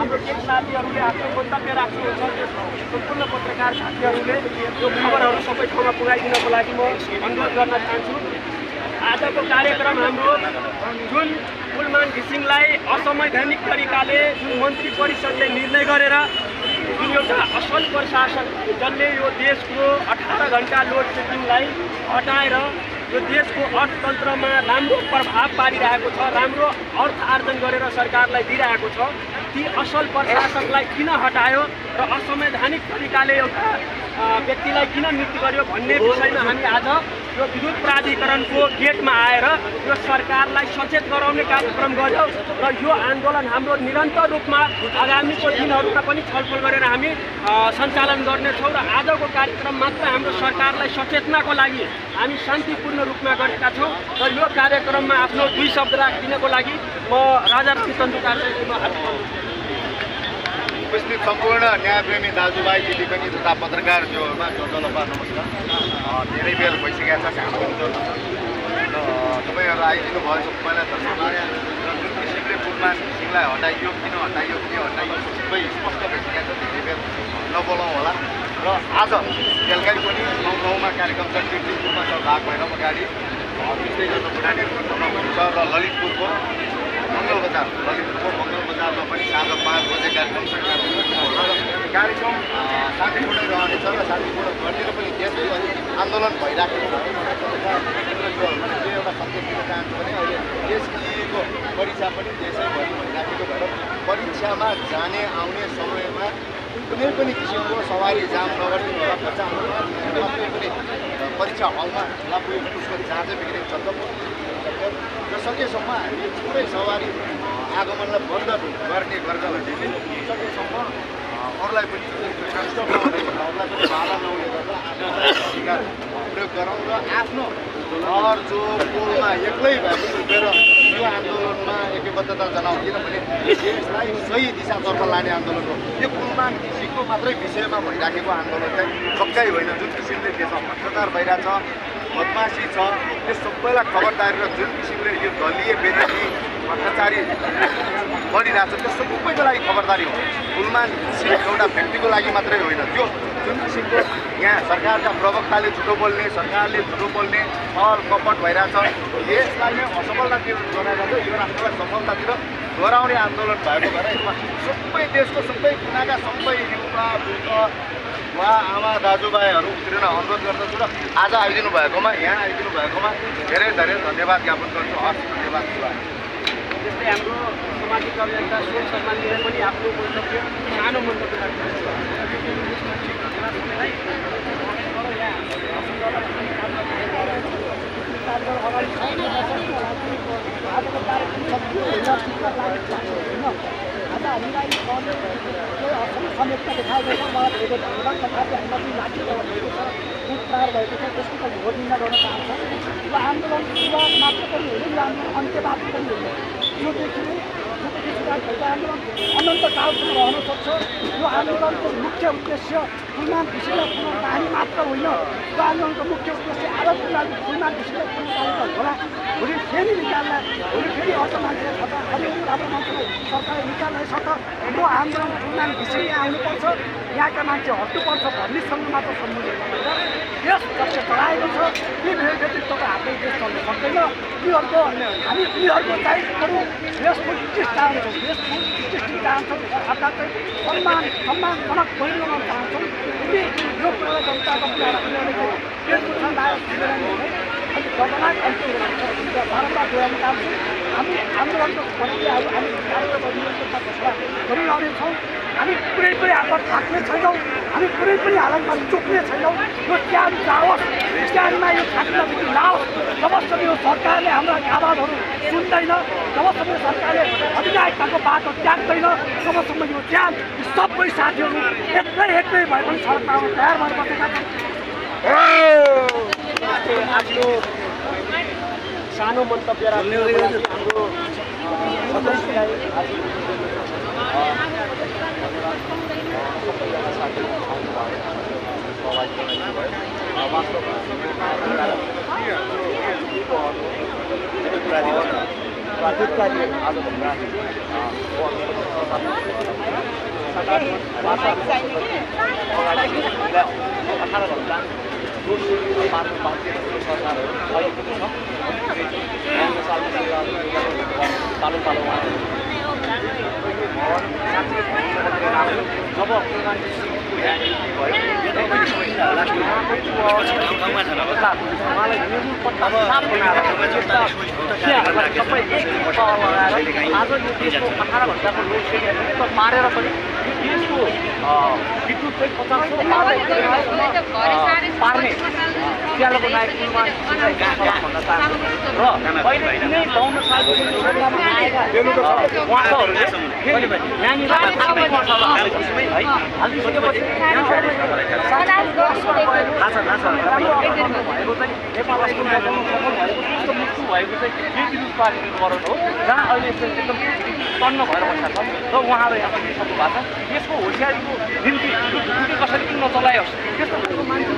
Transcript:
हाम्रो देशनाथीहरूले आफ्नो मन्तव्य राख्नुहुन्छ। सम्पूर्ण पत्रकार साथीहरूले यो खबरहरू सबै ठाउँमा पुगाइदिनको लागि म अनुरोध गर्न चाहन्छु। आजको कार्यक्रम हाम्रो जुन कुलमान घिसिङलाई असंवैधानिक तरिकाले जुन मन्त्री परिषदले निर्णय गरेर जुन एउटा असल प्रशासन जसले यो देशको 18 घण्टा लोड सेडिङलाई हटाएर यो देशको अर्थतन्त्रमा राम्रो प्रभाव पारिरहेको छ, राम्रो अर्थ आर्जन गरेर सरकारलाई दिइरहेको छ, ती असल प्रशासकलाई किन हटायो र असंवैधानिक तरिकाले एउटा व्यक्तिलाई किन मृत्यु गर्यो भन्ने विषयमा हामी आज यो विद्युत प्राधिकरणको गेटमा आएर यो सरकारलाई सचेत गराउने कार्यक्रम गर्यौँ र यो आन्दोलन हाम्रो निरन्तर रूपमा आगामीको दिनहरूमा पनि छलफल गरेर हामी सञ्चालन गर्नेछौँ र आजको कार्यक्रम मात्र हाम्रो सरकारलाई सचेतनाको लागि हामी शान्तिपूर्ण रूपमा गरेका छौँ र यो कार्यक्रममा आफ्नो 2 शब्द राखिदिनको लागि म राजा रामचन्द्रकाजीमा उपस्थित सम्पूर्ण न्यायप्रेमी दाजुभाइ दिदीबहिनी तथा पत्रकारज्यूहरूमा जोडलपा नमस्कार। धेरै बेर भइसकेको छ हाम्रो र तपाईँहरू आइदिनु भयो। पहिला त जुन किसिमले कुलमान घिसिङलाई हटाइयो, किन हटाइयो, के हटाइयो सबै स्पष्ट भइसकेको छ। धेरै बेर नबोलाउँ होला र आज बेलुकै पनि गाउँमा कार्यक्रम छ। टिटिपुरमा छ, भाग भएर अगाडि त्यस्तै गर्नु बुढानीहरूको छ र ललितपुरको मङ्गल बजारमा पनि साँझ 5 बजे कार्यक्रम छ। कार्यक्रम शान्तिपूर्ण रहनेछ र शान्तिपूर्ण गर्नेर पनि देशको आन्दोलन भइराखेको छ। एउटा सन्देश दिन चाहन्छु भने अहिले देशको परीक्षा पनि देशैभरि भइराखेको भएर परीक्षामा जाने आउने समयमा कुनै पनि किसिमको सवारी जाम नगर्ने बच्चा कुनै पनि परीक्षा हलमा नपुगेको उसको जाँचै बिग्रिन्छ। र सकेसम्म हामीले सबै सवारी आगमनलाई बन्द गर्ने गर्दा भने सकेसम्म अरूलाई पनि अरूलाई पनि बाधा नहुने गर्दा आफ्नो अधिकार प्रयोग गरौँ र आफ्नो घर जो पोलमा एक्लै भए पनि उठेर यो आन्दोलनमा एकबद्धता जनाउँ। किनभने देशलाई सही दिशातर्फ लाने आन्दोलन हो। यो कुलमान घिसिङको मात्रै विषयमा भइराखेको आन्दोलन चाहिँ पक्कै होइन। जुन किसिमले देशमा भ्रष्टाचार भइरहेछ, बदमासी छ, त्यो सबैलाई खबरदारी र जुन किसिमले यो दलीय बेदली भ्रष्टाचारी गरिरहेछ त्यो सबैको लागि खबरदारी हो। कुलमान घिसिङ एउटा व्यक्तिको लागि मात्रै होइन। त्यो जुन किसिमको यहाँ सरकारका प्रवक्ताले झुटो बोल्ने, सरकारले झुटो बोल्ने, छल कपट भइरहेछ, देशलाई नै असफलतातिर गराइरहेछ। यो राष्ट्रलाई सफलतातिर गराउने आन्दोलन भएको भएर यसमा सबै देशको सबै कुनाका सबै युवा वा आमा दाजुभाइहरू उत्रिन अनुरोध गर्दछु र आज आइदिनु भएकोमा, यहाँ आइदिनु भएकोमा धेरै धेरै धन्यवाद ज्ञापन गर्छु। हस्, धन्यवाद। त्यस्तै हाम्रो सामाजिक अभियन्ता सुन शर्माले पनि आफ्नो मन्तव्य सानो मन्तव्य राख्नुहुन्छ। आज हामीलाई समेतमा देखाएको छ। मलाई धेरै धन्यवाद। तथापि हामीलाई लाठी भएको छ, उत्प्रार भएको छ, त्यसको पनि भोट निन्दा गर्न चाहन्छ। यो आन्दोलन सुरुवात मात्र पनि होइन, यो आन्दोलन अन्त्यवाद पनि होइन। योदेखि नै भएको आन्दोलन अनन्तकालसम्म रहन सक्छ। यो आन्दोलनको मुख्य उद्देश्य कुलमान घिसिङलाई पुनर्बहाली मात्र होइन। यो आन्दोलनको मुख्य उद्देश्य आज कुलमान घिसिङलाई पुनर्बहाली होला, भोलि फेरि निकाल्ला, भोलि फेरि अर्को मान्छेलाई छटा, अरू राम्रो मान्छेलाई सरकारले निकाल्ने छ। यो आन्दोलन कुलमान घिसिङ यहाँ आउनुपर्छ, यहाँका मान्छे हट्नुपर्छ भन्नेसँग मात्र सम्बोधन गरेर देश जसले चलाएको छ ती व्यक्तित्वको हातले देश चल्न सक्दैन। हामी उनीहरूको चाहिँ बरु देशको स्थिति चाहन्छौँ, देशको स्थिति चाहन्छौँ, अर्थात् चाहिँ सम्मानजनक परिणाम चाहन्छौँ। यदि यो कुरा जनताको कुरालाई देशको दर्दनाक बारम्बार जोड्न चाहन्छौँ। हामी आन्दोलनको प्रक्रियाहरू हामी गरिरहनेछौँ। हामी कुनै पनि हातमा थाक्ने छैनौँ, हामी कुनै पनि हालतमा चुक्ने छैनौँ। यो ज्यान जाओस्, ज्यानमा यो थाक्नदेखि लाओस्। जबसम्म यो सरकारले हाम्रा आवाजहरू सुन्दैन, जबसम्म सरकारले अधिनायकताको बाटो त्याग्दैन, तबसम्म यो ज्यान सबै साथीहरू एक्लै भए पनि सडकमा आउन तयार भएर बसेका छन्। आफ्नो सानो मन्तव्य राख्ने हाम्रो सदस्यलाई वास्तवमा 18 घण्टा पार्न पाउँथ्यो सरकारहरू अहिले पनि छ आउने सालमा पालो पालो जब मलाई निर्मूल पत्ता साफ बनाएर सबै एक लगाएर आज यो देशको 18 घण्टाको लोड सेडिङ मारेर पनि यो देशको विद्युत चाहिँ 50 पार्ने उज्यालोको नायक निर्माण भन्न चाहन्छु र अहिले कुनै 52 सालको योजनामा आएका उहाँहरूले यहाँनिर है हालिसकेपछि भएको चाहिँ नेपाल स्कुल बचाउनु सफल भएको त्यसको मृत्यु भएको चाहिँ यही विद्युत प्राधिकरण हो जहाँ अहिले एकदम तन्न भएर बसेका छन् र उहाँहरू यहाँ पुगिसक्नु भएको छ यसको होसियारीको निम्ति कसरी किन नचलायोस् त्यस्तो मान्छे